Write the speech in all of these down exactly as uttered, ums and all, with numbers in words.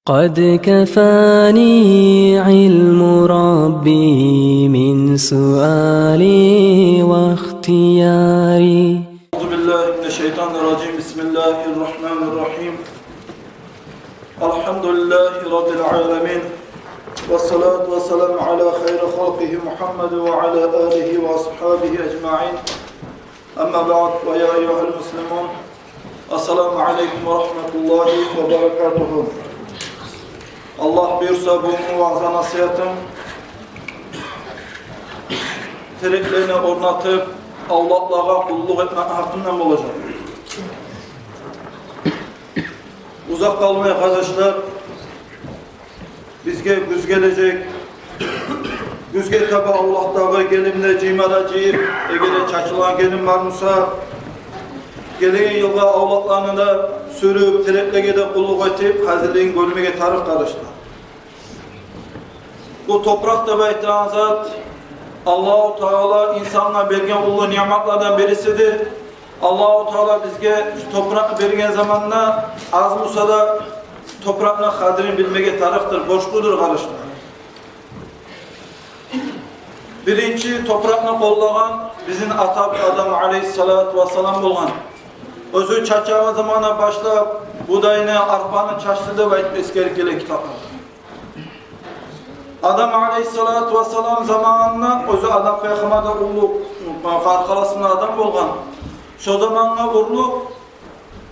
قد كفاني علم ربي من سؤالي واختياري. أعوذ بالله من الشيطان الرجيم. بسم الله الرحمن الرحيم. الحمد لله رب العالمين. والصلاة والسلام على خير خلقه محمد وعلى آله وأصحابه أجمعين. أما بعد، فيا أيها المسلمون، السلام عليكم ورحمة الله وبركاته. Аллагь буюрса, бугюнгю ваъза-насигьатым тереклени орнатып, авлакълагъа къуллукъ этмек гьакъындан болажакъ. Узакъ къалмай, къардашлар, бизге гюз гележек. Гюзге таба авлакъдагъы гелинлени жыйма да жыйып, эгер де чачылгъан гелин бар буса, гелеген йылгъа авлакъланы да сюрюп, тереклеге де къуллукъ этип, гьазирлигин гёрмеге тарыкъ, къардашлар. Бу топуракъ деп айтагъан зат Аллагьу Таала инсангъа берген уллу ниъматлардан бирисидир. Аллагьу Таала бизге шу топуракъны берген заманда аз буса да топуракъны къадрин билмеге тарыкъдыр, борчлудур, къардашлар. Биринчи топуракъны къоллагъан бизин атабыз Адам алейгьиссалату вассалам болгъан. Оьзю чачагъан замандан башлап будайны, арпаны чачды деп айтып эсгерип геле китапларда. Адам алейгьиссалату вассалам заманында, оьзю Адам пайхаммар да уллу къаркъарасында адам болгъан. Шо замангъа урлукъ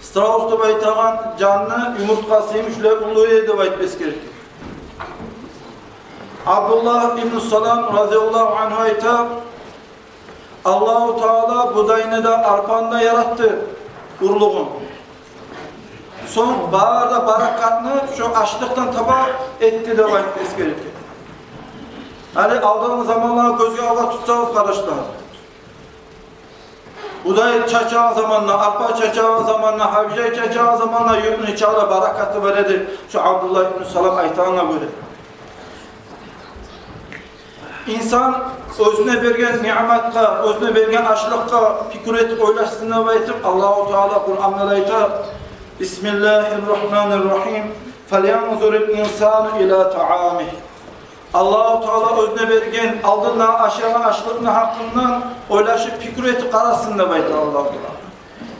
страус деп айтагъан жанны юмуртгъасы йимик шулай уллу эди деп айтып эсгерип геле. Абдуллагь ибну Салам разияллагьу ангьу айта: Аллагьу Таала будайны да, арпаны да яратды, урлугъун. Сонг бары да баракатны шо ашлыкъдан таба этди деп айтып эсгерип геле. Гьали алдынгъы заманланы гёз алгъа тутсагъыз, къардашлар, будай чачагъан заманда, арпа чачагъан заманда, гьабижай чачагъан заманда юртну ичинде баракаты бар эди, шо Абдуллагь ибну Салам айтагъангъа гёре. Инсан оьзюне берген ниъматгъа, оьзюне берген ашлыкъгъа пикру этип ойлашсын деп айтып, Аллагьу Таала Къуранда айта: بسم الله الرحمن الرحيم. فلينظر الإنسان إلى طعامه. Аллагьу Таала оьзюне берген, алдында ашагъан ашлыкъны гьакъындан ойлашып, пикру этип къарасын деп айта Аллагьу Таала.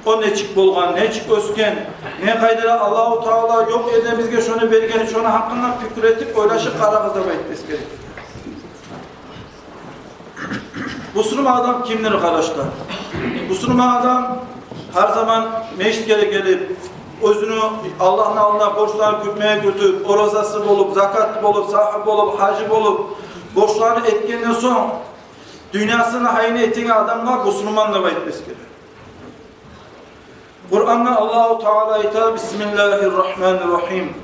О нечик болгъан, нечик оьсген, не къайда Аллагьу Таала ёкъ ерден бизге шону берген, шону гьакъындан пикру этип, ойлашып къарагъыз деп айтып эсгере. Бусурман адам кимдир, къардашлар? Бусурман адам гьар заман межитге де гелип, оьзюню Аллагьны алдына борчларын кютмеге кютюп, оразасы болуп, закаты болуп, сагьы болуп, гьажы болуп, борчларын этгенден сонг, дюньясыны гьайын этеген адамгъа бусурман деп айтып эсгере. Къуранда Аллагьу Таала айта: بسم الله الرحمن الرحيم.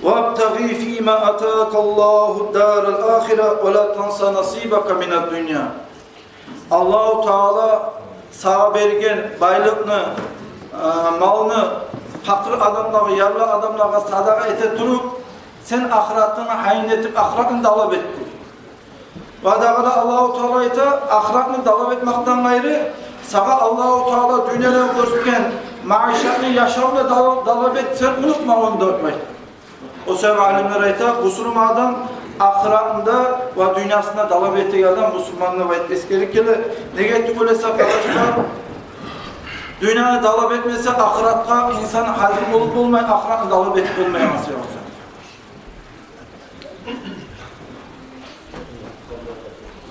وابتغ فيما آتاك الله الدار الآخرة ولا تنس نصيبك من الدنيا. Аллагьу Таала сагъа берген байлыкъны, э, малны пакъыр адамлагъа, ярлы адамлагъа садагъа эте туруп, сен ахыратынгны гьайын этип, ахыратны талап эт дей. Ва дагъы да Аллагьу Таала айта, ахыратны талап этмекден къайры, сагъа Аллагьу Таала дюньяда гёрсетген маишатны, яшавну да тал-, талап эт, сен унутма ону деп айта. О себепли алимлер айта, бусурман адам ахыратны да ва дюньясын да талап этеген адам бусурман деп айтып эсгерип геле. Неге тюгюл эсе, къардашлар, дюньяны талап этмесе, ахыратгъа инсан гьазир болуп болмай, ахыратны талап этип болмай, анасы ёкъ.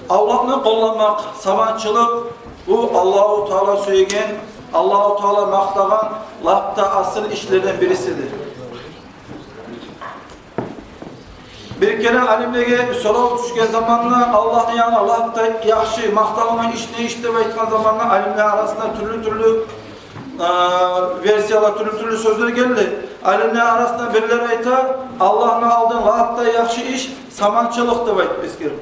Авлакъны къолламакъ, сабанчылыкъ, бу Аллагьу Таала сюеген, Аллагьу Таала макътагъан лап да асил ишлерден бирисидир. Бир керен алимлеге сорав тюшген заманда, Аллагьны янына лап да яхшы, макъталынгъан иш не иш деп айтгъан заманда, алимлер арасында тюрлю-тюрлю, э, версиялар, тюрлю-тюрлю сёзлер гелди. Алимлер арасында бирлер айта, Аллагьны алдына лап да яхшы иш сабанчылыкъ деп айтып эсгерди.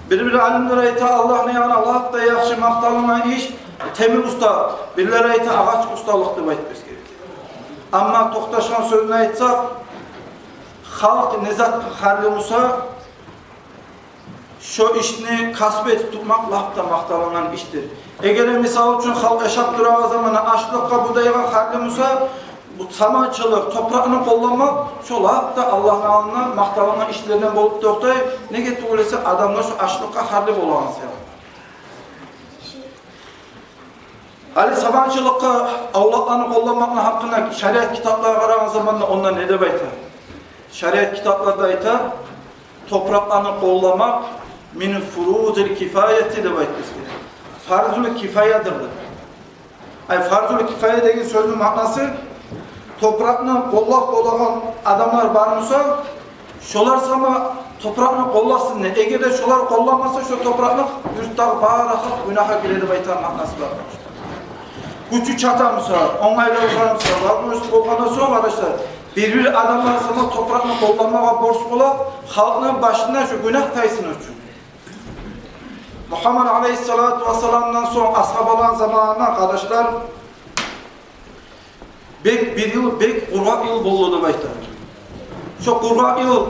Бир-бир алимлер айта, Аллагьны янына лап да яхшы макъталынгъан иш темир уста. Бирлер айта, агъач усталыкъ деп айтып эсгерди. Амма токъташгъан сёзню айтсакъ, халкъ не затгъа харлы буса, шо ишни касп этип тутмакъ лап да макъталынгъан ишдир. Эгер де, мисал учун, халкъ яшап турагъан заманда ашлыкъгъа, будайгъа харлы буса, Сабанчылыкъ, топуракъны къолламакъ, шо лап да Аллагьны алдында макъталынгъан ишлерден болуп токътай. Неге тюгюл эсе, адамлар шо ачлыкъгъа гьарли болагъан саялы. Гьали сабанчылыкъгъа авлакъланы къолламакъны гьакъында шариат китаплагъа къарагъан заманда онда не деп айта? Шариат китапларда айта, топуракъланы къолламакъ мин фурузил кифаяти деп айтып эсгере. Фарзул кифаядыр деп. Ай, фарзул кифая деген сёзню маънасы, топуракъны къоллап болагъан адамлар бар буса, шолар сама топуракъны къолласын деп. Эгер де шолар къолламаса, шо топуракъны юртдагъы бары халкъ гюнагьгъа гире деп айтагъан маънасы бар. Гючю чата буса, онгайлыгъы бар буса, возможность болгъандан сонг, къардашлар, бир-бир адамлар сама топуракъны къолламагъа борч бола, халкъны башындан шо гюнагь тайсын учун. Мугьаммад алейгьиссалату вассаламдан сонг асгьабаланы заманына, къардашлар, бек бир йыл бек къургъакъ йыл болду деп айта. Шо къургъакъ йыл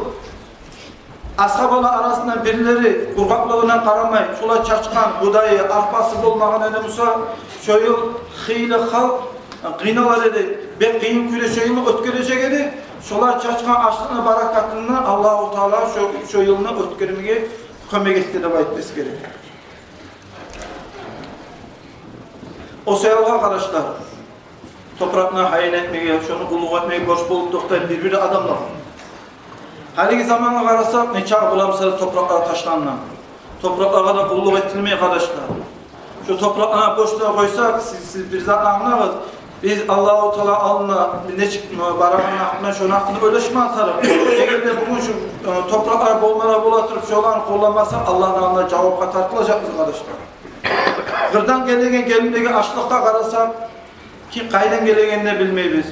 асгьабалар арасында бирлери къургъакълыгъына къарамай, шолай чачгъан будайы, арпасы болмагъан эди буса, шо йыл хыйлы халкъ къыйналар эди. Бек къыйын кюйде шо йылны оьтгережек эди. Шолар чачгъан ашлыкъны баракатындан Аллагьу Таала шо, шо йылны оьтгермеге кёмек этди деп айтып эсгере. О саялы, къардашлар, топуракъны гьайын этмеге, шону къуллукъ этмеге борч болуп токътай бир-бир адамлар. Гьалиги замангъа къарасакъ, нечакъы боламса да топуракълар ташлангъан. Топуракълагъа да къуллукъ этилмей, къардашлар. Шо топуракъланы бошда къойсакъ, сиз, сиз бир зат англагъыз. Биз Аллагьу Таала алдына нечик барагъанны гьакъында, шону гьакъында ойлашма тарыкъ. Эгер де бугюн шо, э, топуракълар болмагъан бола туруп, шоланы къолламаса, Аллагьны алдына жавапгъа тартылажакъбыз, къардашлар. Къырдан гелеген гелиндеги ашлыкъгъа къарасакъ, ким къайдан гелегенин де билмейбиз.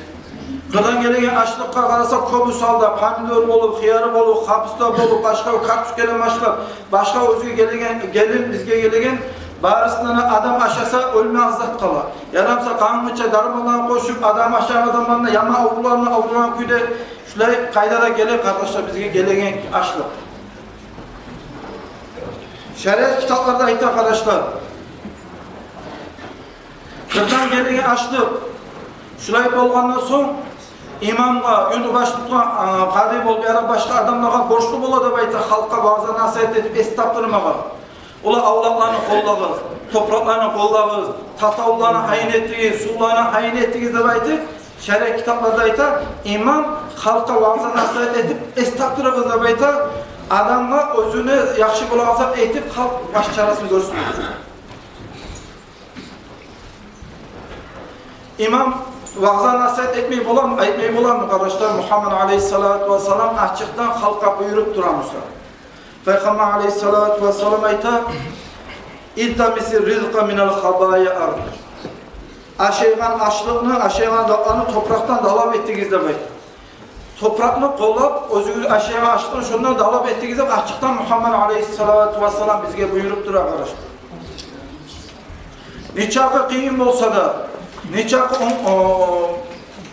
Къырдан гелеген ашлыкъгъа къарасакъ, кёбюсю гьалда помидор болуп, хыяры болуп, капуста болуп, башгъа картоф геле башлап, башгъа оьзге гелеген, гелин бизге гелеген, барысындан да адам ашаса, оьлмеген зат къала. Ярамаса къангъыча дарманланы къошуп, адам ашагъан заманда яман авруларына авругъан кюйде, шулай къайда да геле, къардашлар, бизге гелеген ашлыкъ. Шариат китапларда айта, къардашлар, къырдан гелеген ашлыкъ шулай болгъандан сонг, имамгъа, юртну башын тутгъан, а, къади болуп, яда башгъа адамлагъа борчлу бола деп айта, халкъгъа ваъза-насигьат этип, эс тапдырмагъа. Олар авлакъланы къоллагъыз, топуракъланы къоллагъыз, татавулланы гьайын этигиз, сувланы гьайын этигиз деп айтып, шариат китапларда айта, имам халкъгъа ваъза-насигьат этип, эс тапдырыгъыз деп айта, адамгъа оьзюне яхшы болагъан зат этип, халкъ баш чарасын гёрсюн. Имам ваъза-насигьат этмей боламы? Этмей боламы, къардашлар? Мугьаммад алейгьиссалату вассалам ачыкъдан халкъгъа буйруп тура буса. Пайхаммар алейгьиссалату вассалам айта: «Илтамисир ризкъа минал хабая ард». Ашайгъан ашлыкъны, ашайгъан затланы топуракъдан талап этигиз деп айта. Топуракъны къоллап, оьзюгюз ашайгъан ашлыкъны шондан талап этигиз деп ачыкъдан Мугьаммад алейгьиссалату вассалам бизге буйруп тура, къардашлар. Нечакъы къыйын болса да, нечакъы он-, о-,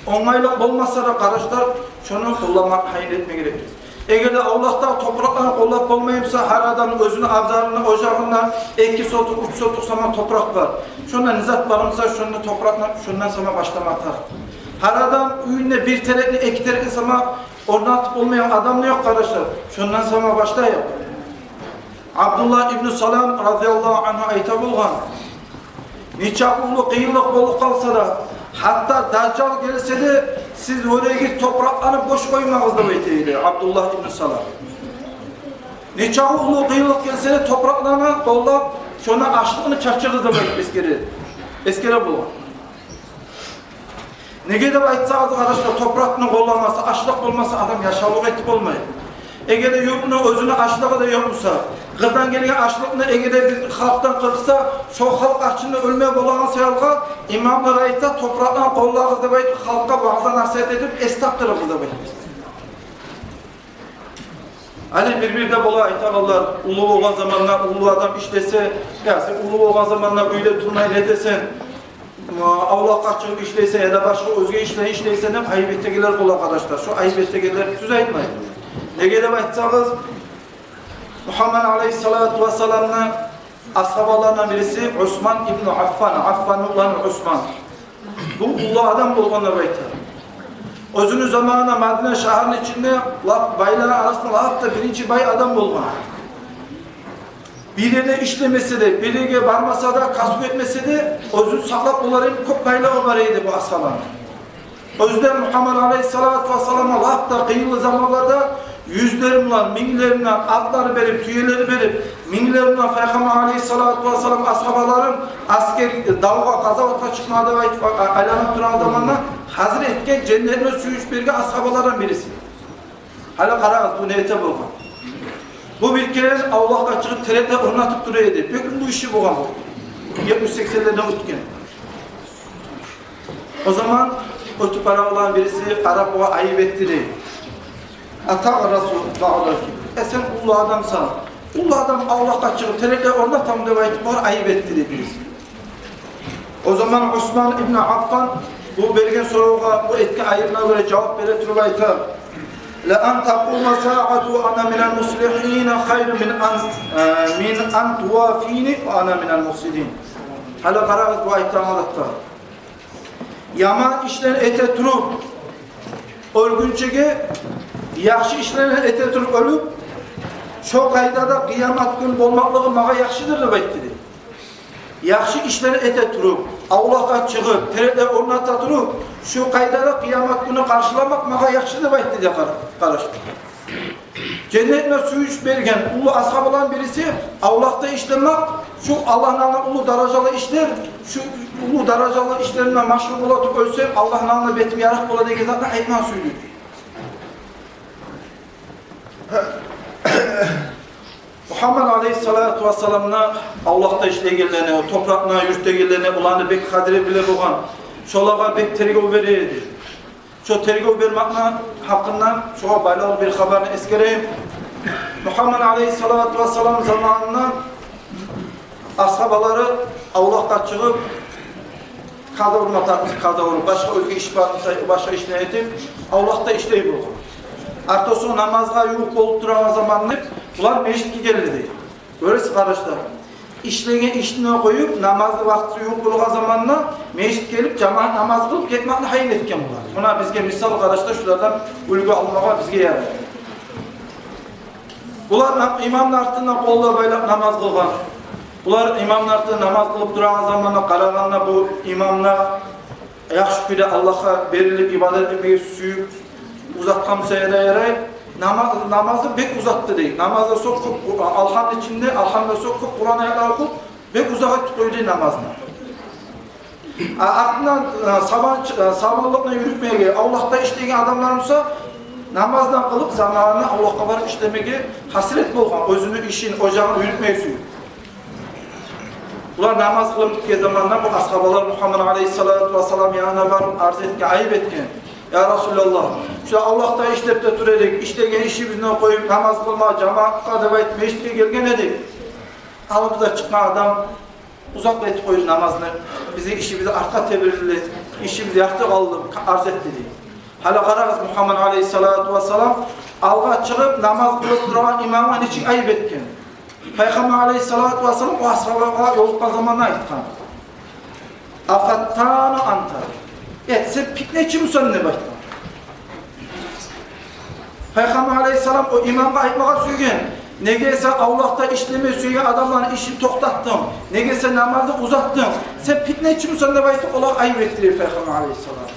онгайлыкъ болмаса да, къардашлар, шону къолламакъ, гьайын этме герекбиз. Эгер де авлакъдагъы топуракъланы къоллап болмай буса, гьар адамны оьзюню абзарында, ожагъында эки сотук, уьч сотук сама топуракъ бар. Шонда не зат бар буса, шонда топуракъны шондан сама башлама тарыкъ. Гьар адам уьюнде бир терекни, эки терекни сама орнатып болмайгъан адам да ёкъ, къардашлар. Шондан сама башлайыкъ. Абдуллагь ибну Салам разияллагьу ангьу айта болгъан: «Нечакъы уллу къыйынлыкъ болуп къалса да, гьатта Дажжал гелсе де, сиз оьрегиз, топуракъланы бош къоймагъыз», — деп айта эди Абдуллагь ибну Салам. «Нечакъы уллу къыйынлыкъ гелсе де, топуракъланы къоллап, шонда ашлыкъны чачыгъыз», — деп айтып эсгере, эсгере болгъан. Неге деп айтсагъыз, къардашлар, топуракъны къолламаса, ашлыкъ болмаса, адам яшавлукъ этип болмай. Эгер де юртну оьзюню ашлыгъы да ёкъ буса, къырдан гелген ашлыкъны эгер де биз халкъдан къырса, шо халкъ ачындан оьлме болагъан саялы, имамлар айта, топуракъны къоллагъыз деп айтып, халкъгъа ваъза-насигьат этип, эс тапдырыгъыз деп айта. Гьали бир-бирде бола айтагъанлар, уллу болгъан заманда уллу адам ишлесе, я сен уллу болгъан заманда уьйде турмай не этесен, авлакъгъа чыгъып ишлейсен, яда башгъа оьзге ишлер ишлейсен деп айып этегенлер бола, къардашлар. Шо айып этегенлер сёз айтмай. Неге деп айтсагъыз, Мугьаммад алейгьиссалату вассаламны асгьабаларындан бириси Усман ибну Аффан, Аффанланы Усман. Бу уллу адам болгъан деп айта. Оьзюню заманында Мадина шагьарны ичинде лап байланы арасында лап да биринчи бай адам болгъан. Бир ерде ишлемесе де, бир ерге бармаса да, касбу этмесе де, оьзюн сакълап болар эди, кёп байлыгъы бар эди бу асгьабаны. Оьзю де Мугьаммад алейгьиссалату вассаламгъа лап да къыйынлы заманларда юзлери булан, минглери булан атлар берип, тюелер берип, минглери булан Пайхаммар алейгьиссалату вассалам асгьабаларын аскер, давгъа, къазаватгъа чыкъма деп айтып, а-, а-, айланып турагъан заманда гьазир этген женнетине сююнч берген асгьабалардан бириси. Гьали къарагъыз, бу не эте болгъан. Бу бир керен авлакъгъа чыгъып, тереклер орнатып тура эди. Бек уллу иши болгъан бу. Етмиш-сексенлерден оьтген. О заман оьтюп барагъанланы бириси къарап, огъар айып этди дей. «Атагьрасу баъдал кибр». Э, сен уллу адамсан. Уллу адам авлакъгъа чыгъып, тереклер орнатамы деп айтып, огъар айып этди дей бириси. О заман Усман ибн Аффан бу берген соравгъа, бу этген айыбына гёре жавап бере туруп айта: «Ла ан такъума саъату ва ана минал муслигьин хайрун мин ан, э, мин ан тувафини ва ана минал муфсидин». Гьали къарагъыз бу айтагъан затгъа. Яман ишлени эте туруп оьлгюнчеге, яхшы ишлени эте туруп оьлюп, шо къайдада къыямат гюн болмакълыгъы магъа яхшыдыр деп айтды дей. Яхшы ишлени эте туруп, авлакъгъа чыгъып, тереклер орната туруп, шо къайдада къыямат гюнню къаршыламакъ магъа яхшы деп айтды дей, къар-, къардашлар. Женнетине сююнч берген уллу асгьабаланы бириси авлакъда ишлемек, шу Аллагьны алдында уллу даражалы ишлер, шу уллу даражалы ишлеринден машгъул бола туруп оьлсем, Аллагьны алдында бетим ярыкъ бола деген затны айтмагъа сюйдю. Мугьаммад алейгьиссалату вассаламны авлакъда ишлейгенлени, о топуракъны юрютегенлени, оланы бек къадри биле болгъан. Шолагъа бек тергев бере эди. Шо тергев бермекни гьакъында шогъар байлавлу бир хабарны эсгерейим. Мугьаммад алейгьиссалату вассалам заманында асгьабалары авлакъгъа чыгъып, къаза урма тартып, къаза уруп, башгъа оьзге иш бар буса, башгъа ишни этип, авлакъда ишлей болгъан. Артда сонг намазгъа ювукъ болуп турагъан заман деп, булар межитге гелди дей. Гёресиз, къардашлар, ишлеген ишни къоюп, намазны вакътиси ювукъ болгъан заманда межитге гелип, жамаат намаз къылып гетмекни гьайын этген булар. Муна бизге мисал, къардашлар, шулардан уьлгю алмагъа бизге ярай. Булар на-, имамны артында къоллар байлап намаз къылгъан. Булар имамны артында намаз къылып турагъан заманда къарагъанда, бу имам да яхшы кюйде Аллагьгъа берилип, ибадат этмеге сююп, узатгъан буса да ярай. Нама-, намазны бек узатды дей. Намазда сонг кёп, алгьамны ичинде, алгьамдан сонг кёп Къуран аятлар охуп, бек узакъ этип къойду дей намазны. А, артындан, а, сабан-, а, сабанлыкъны юрютмеге, авлакъда ишлейген адамлар буса, намаздан къылып, заманында авлакъгъа барып ишлемеге гьасирет болгъан, оьзюню ишин, ожагъын юрютмеге сююп. Булар намаз къылып битген заманда бу асгьабалар Мугьаммад алейгьиссалату вассалам янына барып арз этген, айып этген: «Я Расулаллагь, шу авлакъда ишлеп де тура эдик, ишлеген ишибизни къоюп, намаз къылма жамаатгъа деп айтып, межитге гелген эдик. Алдыбызгъа чыкъгъан адам узакъ этип къойду намазны, бизин ишибиз артгъа теберилди, ишибиз ярты къалды», — арз этди дей. Гьали къарагъыз, Мугьаммад алейгьиссалату вассалам алгъа чыгъып намаз къылып турагъан имамгъа нечик айып этген. Пайхаммар алейгьиссалату вассалам о асгьабагъа ёлукъгъан заманда айтгъан: «Афаттану анта?» «Э, сен питнечимисен?» — деп айтгъан. Пайхаммар алейгьиссалам о имамгъа айтмагъа сюйген: «Неге сен авлакъда ишлеме сюйген адамланы ишин токътатдынг? Неге сен намазны узатдынг? Сен питнечимисен?» — деп айтып, олагъа айып этдире Пайхаммар алейгьиссалам.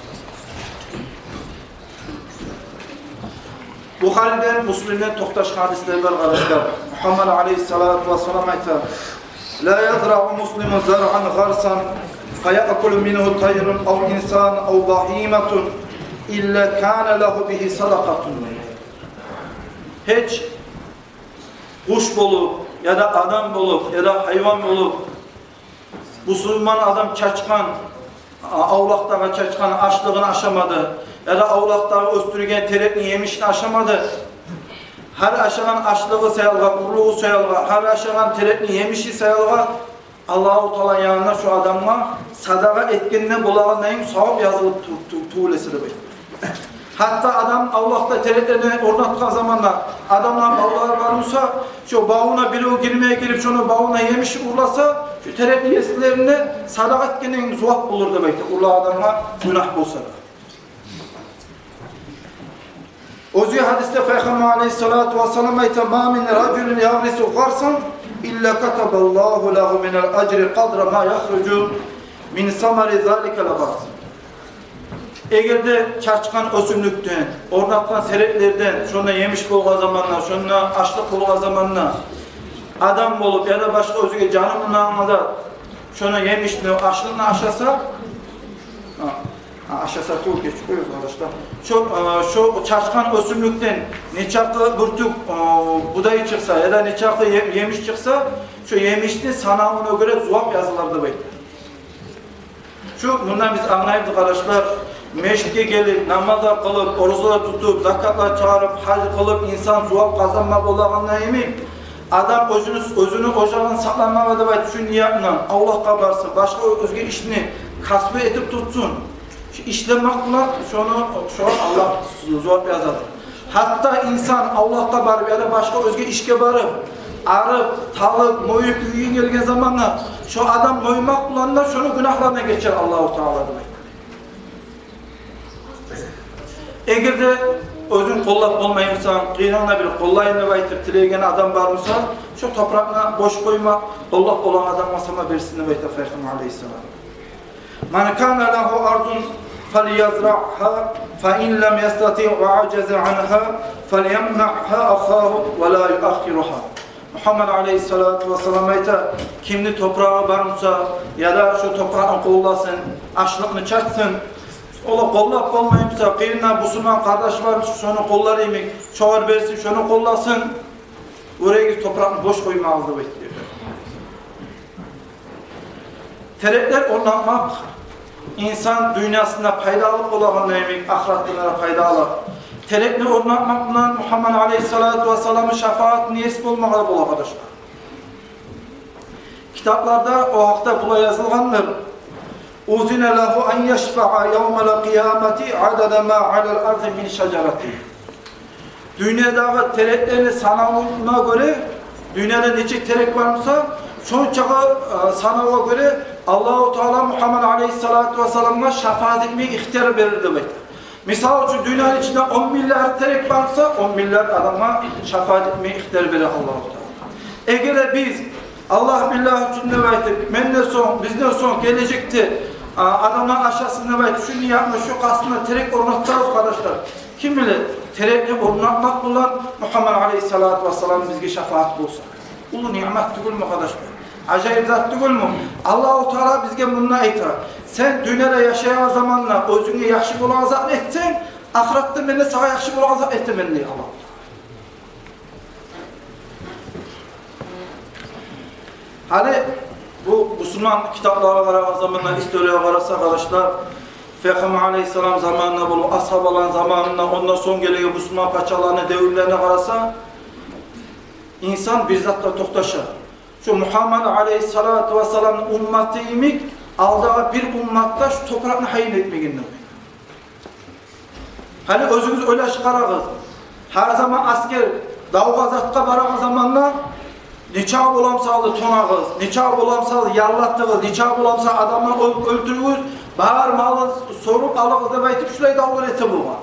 Бухариден, Муслимден токъташгъан гьадислер бар, къардашлар. Мугьаммад алейгьиссалату вассалам айта: «Ла язраъу муслимун заръан гъарсан фаяъкулу мингьу тайрун ав инсан ав багьиматун илла кана лагьу бигьи садакъатун». Гьеч къуш болуп, яда адам болуп, яда гьайван болуп, бусурман адам чачгъан, а, авлакъдагъы чачгъан ашлыгъын ашамады, яда авлакъдагъы оьсдюрген терекни емишин ашамады. Гьар ашагъан ашлыгъы саялгъа, урлугъу саялгъа, гьар ашагъан терекни емиши саялгъа Аллагьу Тааланы янында шо адамгъа садагъа этгенде болагъандай савап язылып ту-, ту-, тувулеси деп айта. Гьатта адам авлакъда тереклени орнатгъан заманда, адамланы авлакъ бар буса, шо бавуна бирев гирмеге гирип, шону бавуна емиш урласа, шо терекни есилерине садагъа этгенден зувап болур деп айта, урлагъан адамгъа гюнагь болса да. Оьзге гьадисде Пайхаммар алайгьиссалату вассалам айта: «Ма мин ражулин ягърису гъарсан илла катабаллагьу лагьу минал ажри къадра ма яхружу мин самари заликал гъарс». Эгер де чачгъан оьсюмлюкден, орнатгъан тереклерден, шонда емиш болгъан заманда, шонда ашлыкъ болгъан заманда адам болуп яда башгъа оьзюне жаны мунагъанда шонда емишни, ашлыкъны ашаса, гьа, гьа, ашаса тюгюл, гечип къоюгъуз, къардашлар. Шо, э, шо чачгъан оьсюмлюкден нечакъы бюртюк, э, будай чыкъса яда нечакъы е-, емиш чыкъса, шо емишни санавуна гёре зувап язылар деп айта. Шу, мундан биз англайбыз, къардашлар, межитге гелип, намазлар къылып, оразалар тутуп, закатлар чыгъарып, гьаж къылып, инсан зувап къазанма болагъанда йимик, адам оьзюню, оьзюню ожагъын сакъламагъа деп айтып, шу ният булан Аллагьгъа барсын, башгъа оьзге ишни касбу этип тутсун. Шу ишлемек булан шону, шогъар Аллагь зувап язады. Гьатта инсан авлакъгъа барып яда башгъа оьзге ишге барып, арып, талып, моюп, уьйге гелген заманда, шо адам моймакъ булан да шону гюнагьларындан гечер Аллагьу Таала деп айта. Эгер де оьзюнг къоллап болмаймысан, къырыйынгда бир къоллайым деп айтып тилейген адам бармыса, шо топуракъны бош къойма, къоллап болагъан адамгъа сама берсин деп айта Пайхаммар алайгьиссалам. «Ман кана лагьу арзун фалязраъгьа, фа ин лам ястатиъ ва ажаза ангьа, фалямнаъгьа ахагьу ва ла юаххиругьа». Мугьаммад алайгьиссалату вассалам айта: кимни топурагъы бармыса, яда шо топуракъны къолласын, ашлыкъны чачсын. Олай къоллап болмаймыса, къырыйында бусурман къардашы бармыса, шону къоллар йимик, шогъар берсин, шону къолласын. Оьрегиз, топуракъны бош къоймагъыз деп айта. Тереклер орнатмакъ инсан дюньясында пайдалы болагъанда йимик, ахыратында да пайдалы. Терекни орнатмакъ булан Мугьаммад алайгьиссалату вассаламны шафаатына ес болмагъа да бола, къардашлар. Китапларда о гьакъда булай язылгъандыр: «Узина лагьу ан яшфаъа явмал къиямати адада ма алал арзи мин шажаратин». Дюньядагъы тереклени санавуна гёре, дюньяда нече терек бармыса, шончакъы, э, санавгъа гёре Аллагьу Таала Мугьаммад алайгьиссалату вассаламгъа шафаат этмеге ихтияр берир деп айта. Мисал учун, дюньяны ичинде он миллиард терек бармыса, он миллиард адамгъа шафаат этмеге ихтияр берир Аллагьу Таала. Эгер де биз Аллагь, биллагь учун деп айтып, менден сонг, бизден сонг гележекде, а, адамлар ашасын деп айтып, шу ниятны, шу къастына терек орнатсагъыз, къардашлар, ким биле, терекни орнатмакъ булан Мугьаммад алайгьиссалату вассалам бизге шафаат болса. Уллу ниъмат тюгюлмю, къардашлар? Ажайып зат тюгюлмю? Аллагьу Таала бизге мунда айта: сен дюньяда яшайгъан заманда оьзюнге яхшы болагъан затны этсенг, ахыратда мен де сагъа яхшы болагъан затны этемен, дей Аллагь. Гьали бу бусурман китаплагъа къарагъан заманда, историягъа къараса, къардашлар, Пайхаммар алайгьиссалам заманында болуп, асгьабаланы заманында, ондан сонг гелеген бусурман пачаланы девюрлерине къараса, инсан бир затда токъташа. Шу Мугьаммад алайгьиссалату вассаламны умматы йимик, алдагъы бир уммат да шу топуракъны гьайын этмеген деп. Гьали оьзюгюз ойлашып къарагъыз. Гьар заман аскер давгъа, затгъа барагъан заманда нечакъы боламыса алды тонагъыз, нечакъы боламыса алды ярлатдыгъыз, нечакъы боламыса адамлар оьл-, оьлтюрдюгюз, бар малын соруп алыгъыз деп айтып, шулай давлар эте болгъан.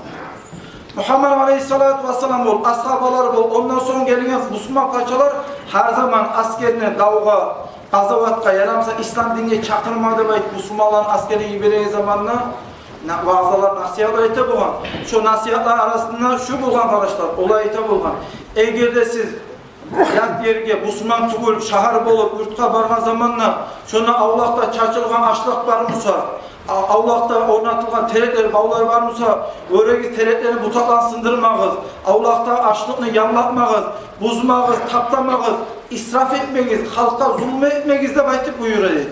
Мугьаммад алайгьиссалату вассалам бол, асгьабалар бол, ондан сонг гелген бусурман пачалар гьар заман аскерни давгъа, къазаватгъа, ярамаса ислам динге чакъырма деп айтып, бусурманланы аскерин йибереген заманда на-, ваъзалар, насигьатлар эте болгъан. Шо насигьатлар арасында шу болгъан, къардашлар, олай эте болгъан: эгер де сиз ят ерге, бусурман тюгюл шагьар болуп, юртгъа баргъан заманда, шонда авлакъда чачылгъан ашлыкъ бармыса, а-, авлакъда орнатылгъан тереклер, бавлар бармыса, оьрегиз, тереклени бутакъларын сындырмагъыз, авлакъда ашлыкъны ямлатмагъыз, бузмагъыз, таптамагъыз, исраф этмегиз, халкъгъа зулму этмегиз деп айтып буюра эди.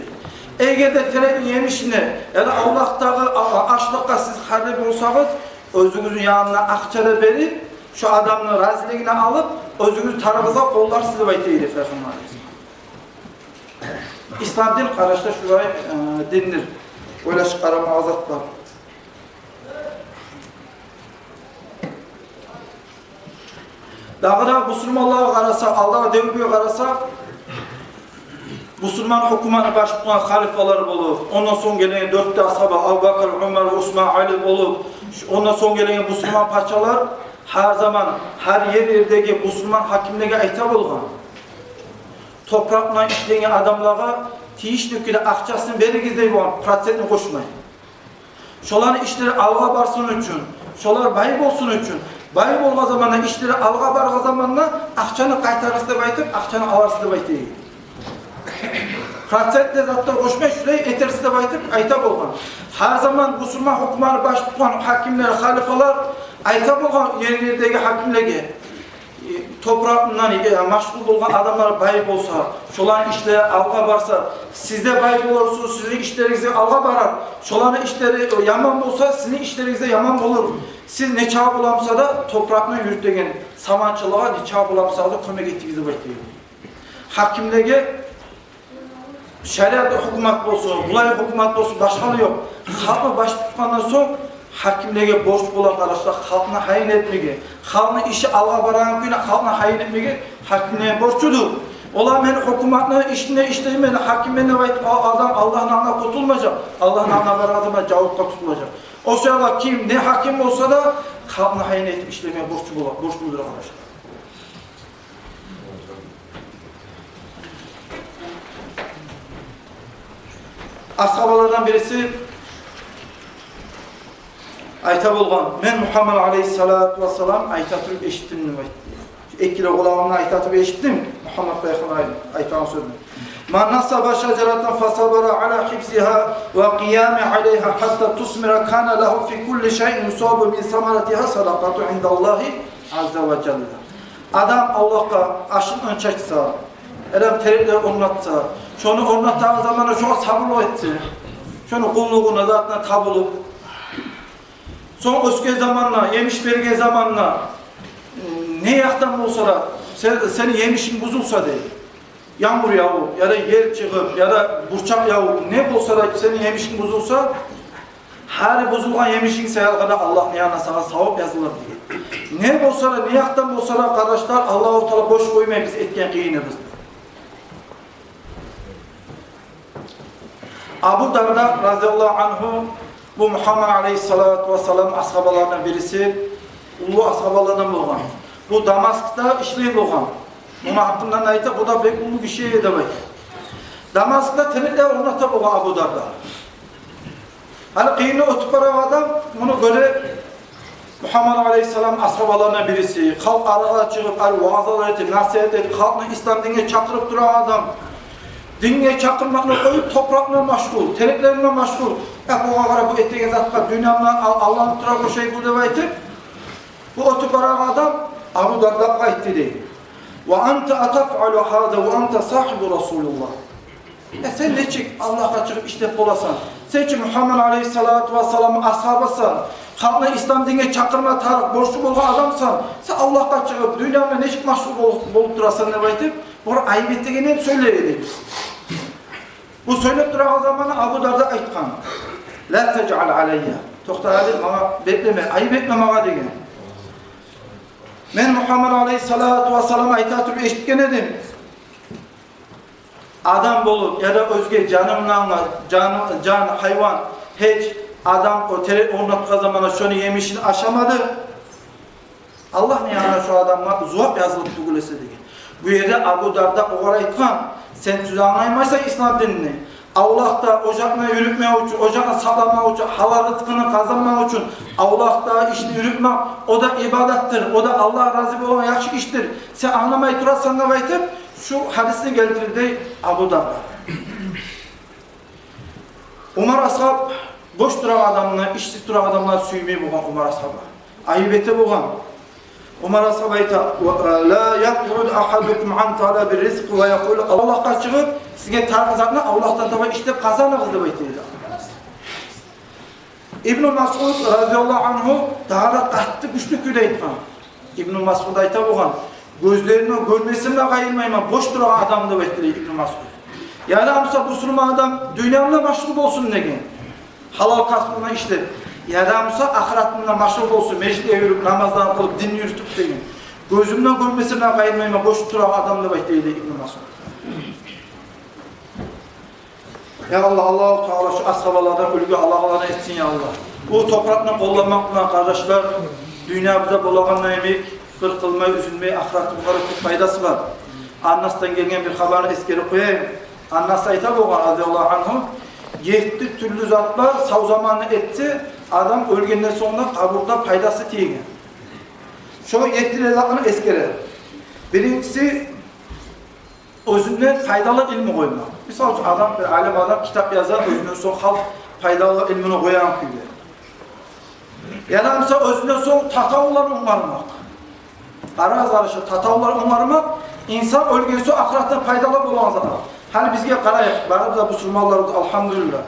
Эгер де терекни емишине яда авлакъдагъы а-, а-, ашлыкъгъа сиз харжлай болсагъыз, оьзюгюзню янына акъча да берип, шу адамны разилигин алып, оьзюгюзню тарыгъызгъа къолларсыз деп айта эди Пайхаммар. Ислам дин, къардашлар, шулай, э, диндир. Ойлашып къарамагъа зат бар. Дагъы да бусурманлагъа къараса, алдагъы девюрге къараса, бусурман гьукуматны баш тутгъан халифалар болуп, ондан сонг гелген дёрт де асгьаба, Абубакар, Умар, Усман, Али болуп, ш-, ондан сонг гелген бусурман пачалар, Гьар заман, гьар ер-ердеги бусурман гьакимлеге айта болгъан, топуракъ булан ишлейген адамлагъа тийишли кюйде акъчасын беригиз дей болгъан, процентни къошмай. Шоланы ишлери алгъа барсын учун, шолар бай болсун учун, бай болгъан заманда, ишлери алгъа баргъан заманда акъчаны къайтарырсыз деп айтып, акъчаны аларсыз деп айта эди. Процент де затда къошмай, шулай этерсиз деп айтып айта болгъан. Гьар заман бусурман гьукуматны баш тутгъан гьакимлер, халифалар айта болгъан ер-ердеги гьакимлеге, э, топуракъ булан, э, машгъул болгъан адамлар бай болса, шоланы ишлери алгъа барса, сиз де бай боларсыз, сизин ишлеригиз де алгъа барар. Шоланы ишлери, э, яман болса, сизин ишлеригиз де яман болур. Сиз нечакъы боламса да топуракъны юрютеген савунчулагъа нечакъы боламса да кёмек этигиз деп айта эди. Гьакимлеге шариат гьукумат болсун, булай гьукумат болсун, башгъалыгъы ёкъ. Халкъны баш тутгъандан сонг гьакимлеге борч бола, къардашлар, халкъны гьайын этмеге, халкъны иши алгъа барагъан кюйде халкъны гьайын этмеге гьакимлени борчудур. Олар: «Мен гьукуматны ишинде ишлеймен, гьакиммен», – деп айтып, о адам Аллагьны алдына къутулмажакъ, Аллагьны алдына барагъан заман жавапгъа тутулажакъ. О саялы ким, не гьаким болса да, халкъны гьайын этип ишлеме борчлу бола, борчлудур, къардашлар. Асгьабалардан бириси айта болгъан: «Мен Мугьаммад алейгьиссалату вассалам айта туруп эшитдим», – деп айтды. «Эки де къулагъым булан айта туруп эшитдим Мугьаммад пайхаммар айтагъан сёзню. Ман насаба шажаратан фасабара ала гьифзигьа ва къиями алейгьа гьатта тусмира кана лагьу фи кулли шайин юсабу мин самаратигьа садакъату индаллагьи азза ва жалла». Адам авлакъгъа ашын чачса, адам тереклер орнатса, шону орнатагъан заманда шогъар сабурлукъ этсе, шону къуллугъуна, затына табулуп, сонг оьсген заманда, емиш берген заманда, не якъдан болса да, сен, сени емишинг бузулса дей, янгур явуп, яда ел чыгъып, яда бурчакъ явуп, не болса да сени емишинг бузулса, гьар бузулгъан емишинг саялы да Аллагьны янына сагъа савап язылыр деген. Не болса да, не якъдан болса да, къардашлар, Аллагьу Таала бош къоймай биз этген къыйыныбызны. Абу Дарда разияллагьу ангьу, бу Мугьаммад алейгьиссалату вассалам асгьабаларындан бириси, уллу асгьабалардан болгъан. Бу Дамаскда ишлей болгъан. Муну гьакъындан айта, бу да бек уллу гиши эди деп айта. Дамаскда тереклер орната болгъан Абу Дарда. Гьали къыйындан оьтюп барагъан адам, муну гёре, Мугьаммад алейгьиссалам асгьабаларындан бириси, халкъ арагъа чыгъып, гьали ваазлар этип, насигьат этип, халкъны ислам динге чакъырып турагъан адам, динге чакъырмакъны къоюп, топуракъ булан машгъул, тереклер булан машгъул. Я, бугъар къара, бу этеген затгъа дюнья булан ал-, алданып турагъан ошай бу деп айтып, бу оьтюп барагъан адам Абу Дардагъа айтды дей: «Ва анта атафъалу гьаза ва анта сагьибу Расулиллагь». Э, сен нечик Аллагьгъа чыгъып ишлеп боласан? Сен чи Мугьаммад алейгьиссалату вассаламны асгьабысан, халкъны ислам динге чакъырма тарыкъ борчлу болгъан адамсан. Сен Аллагьгъа чыгъып, дюнья булан нечик машгъул бол-, болуп турасан деп айтып, бир айып этегенин сёйлей эди. Бу сёйлеп турагъан заманы Абу Дарда айтгъан: «Ла тажъал алайя». Токъта, гьали магъа беклеме, айып этме магъа деген. Мен Мугьаммад алейгьиссалату вассалам айта туруп эшитген эдим. Адам болуп, яда оьзге жанындан, жан, жан, гьайван, гьеч адам о терек орнатгъан заманда шону емишин ашамады, Аллагьны янына шо адамгъа зувап язылып тюгюл эсе деген. Бу ерде Абу Дарда огъар айтгъан: сен тюз англаймайсан ислам динни. Авлакъда ожакъны юрютмек учун, ожакъны сакъламакъ учун, гьалал рызкъыны къазанмакъ учун авлакъда ишни юрютмек, о да ибадатдыр, о да Аллагь рази болагъан яхшы ишдир. Сен англамай турасан деп айтып, шу гьадисни гелтирди Абу Дарда. Умар асгьаб бош турагъан адамны, ишсиз турагъан адамны сюймей болгъан Умар асгьаб. Айып эте болгъан. Умар асгьаб айта: «Ва, ла якъуд агьадукум ан талаби ризкъ ва якъул». Аллагьгъа чыгъып, сизге тарыкъ затны Аллагьдан таба ишлеп къазаныгъыз деп айта эди. Ибну Масъуд разияллагьу ангьу дагъы да къатты гючлю кюйде айтгъан. Ибну Масъуд айта болгъан: «Гёзлеримден гёрмесем де къайырмайман бош турагъан адамны», – деп айтды Ибну Масъуд. Яда буса бусурман адам дюнья булан машгъул болсун деген, гьалал касбу булан ишлеп, яда буса ахыраты булан машгъул болсун, межитге юрюп, намазларын къылып, динни юрютюп деген. «Гёзюмден гёрмесем де къайырмайман бош турагъан адамны», – деп айтды Ибну Масъуд. Я Аллагь, Аллагьу Таала шу асгьабалардан уьлгю алагъанлардан этсин, я Аллагь. Бу топуракъны къолламакъ булан, къардашлар, Дюньябызда болагъан йимик, къыр къылмай, уьзюлмей, ахыратыбызгъа да кёп пайдасы бар. Аннасдан гелген бир хабарны эсгерип къояйым. Аннас айта болгъан, разияллагьу ангьу, етти тюрлю зат бар, сав заманында этсе, адам оьлгенден сонг да къабурда пайдасы тиеген. Шо етти де затны эсгере. Биринчиси, оьзюнден пайдалы илму къоймакъ. Мисал учун, адам, бир алим адам китап яза, оьзюнден сонг халкъ пайдалы илмуну къоягъан кюйде. Яда, мисал, оьзюнден сонг татавуллар онгармакъ. Къарагъыз, къардашлар, татавуллар онгармакъ, инсан оьлген сонг ахыратдан пайдалы болагъан зат. Гьали бизге къарайыкъ, барыбыз да бусурманларбыз, алгьамдулиллагь.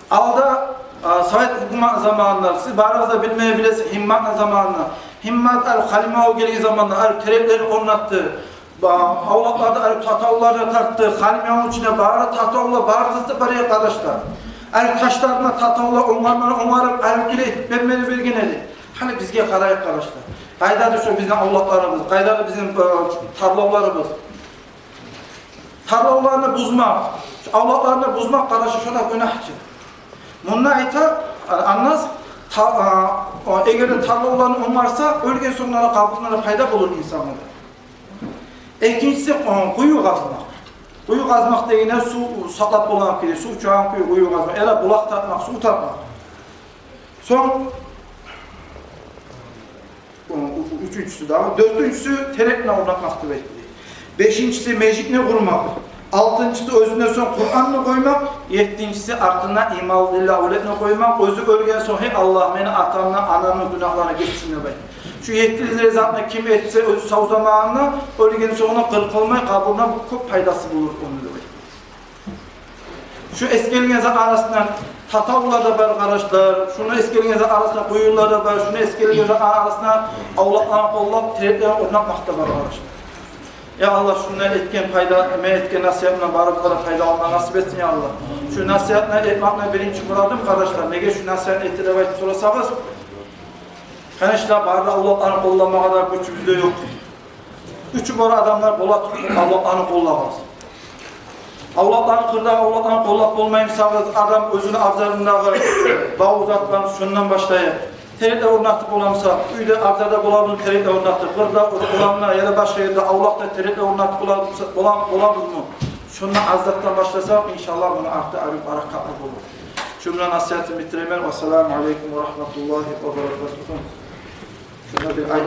Алда, а, совет гьукуматны заманында, сиз барыгъыз да билмеге билесиз, Гьимматны заманында. Гьиммат, гьали, Халимагьа гелген заманда, гьали, тереклени орнатды. Ба-, авлакъларда, гьали, татавуллар да тартды, Халимагьаны ичинде бары татавуллар, бары зат да бар эди, къардашлар. Гьали, ташларына татавуллар онгарманы онгарып, гьали, гире этип бермеге берген эди. Гьали бизге къарайыкъ, къардашлар. Къайдады шо бизин авлакъларыбыз, къайдады бизин, э, тарлавларыбыз? Тарлавланы бузмакъ, шо авлакъланы бузмакъ, къардашлар, шо да гюнагь чы. Мунда айта, а, Аннас, та-, а, о, эгер де тарлавланы онгарса, оьлген сонг да къабурунда да пайда болур инсангъа да. Экинчиси, о, къую къазмакъ. Къую къазмакъ дегенде сув сакълап болагъан кюйде, сув чыгъагъан кюйде къую къазмакъ. Яда булакъ тартмакъ, сув тартмакъ. Сонг, о, у-, уьчюнчюсю дагъы. Дёртюнчюсю, терекни орнатмакъ деп айтды. Бешинчиси, межитни къурмакъ. Алтынчысы, оьзюнден сонг Къуранны къоймакъ. Еттинчиси, артына иманлы, динли авлетни къоймакъ. Оьзю оьлген сонг: «Гьей Аллагь, мени атамны, анамны гюнагьларын гечсин», – деп айтмакъ. Шу етти де затны ким этсе оьзю сав заманында, оьлген сонг да къыр къылмай, къабурунда кёп пайдасы болур ону деп айтмакъ. Шу эсгерилген зат арасында татавуллар да бар, къардашлар. Шуну эсгерилген зат арасында къуюлар да бар. Шуну эсгерилген зат арасында авлакъланы къоллап, тереклени орнатмакъ да бар, къардашлар. Я Аллагь, шунда этген пайда, мен этген насигьатымдан барыбызгъа да пайда алмагъа насип этсин, я Аллагь. Шу насигьатны этмекден биринчи мурадым, къардашлар, неге шу насигьатны этди деп айтып сорасагъыз, къардашлар, бары да авлакъланы къолламагъа да гючюбюз де ёкъ. Уьчю бар адамлар бола тутуп авлакъланы къоллагъыз. Авлакъланы, къырдагъы авлакъланы къоллап болмаймысагъыз, адам оьзюню абзарындагъы бав зат бар, шондан башлайыкъ. Тереклер орнатып боламыса, уьйде, абзарда боламы тереклер орнатып, къырда боламы яда башгъа ерде, авлакъда тереклер орнатып бола-, бола-, боламызмы? Шондан аз затдан башласакъ, иншаллагь, муну арты арив баракатлы болур. Шу булан насигьатымны битиремен. Вассаламу алейкум ва рагьматуллагьи ва баракатугьу. Шунда бир ай-